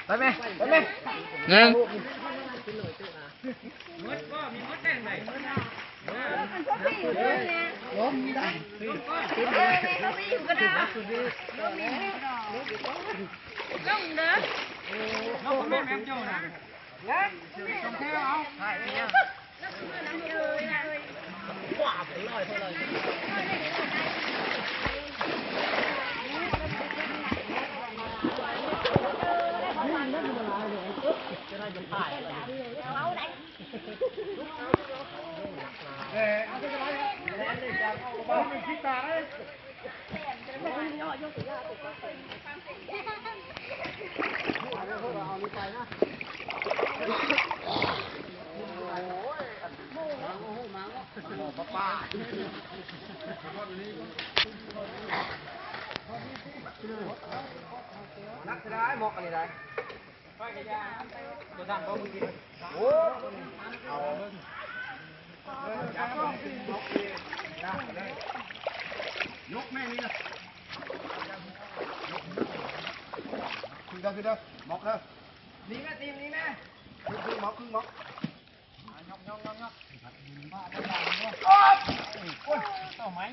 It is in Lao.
ໄປແມ່ ໄປແມ່ ໜຶ່ງ ນັກເສຍດາຍ ໝອກອັນນີ້ໄດ້ ໂອ້ ຍົກແມ່ນີ້ນະ ຂຶ້ນເດີ ຂຶ້ນເດີ ໝອກເດີ ນີ້ແມ່ ຕີນນີ້ແມ່ ຂຶ້ນ ຂຶ້ນໝອກ ຂຶ້ນໝອກ ຍົກ ຍົກ ຍົກ ຍົກ ໂອ້ຍ ເອົາໄມ້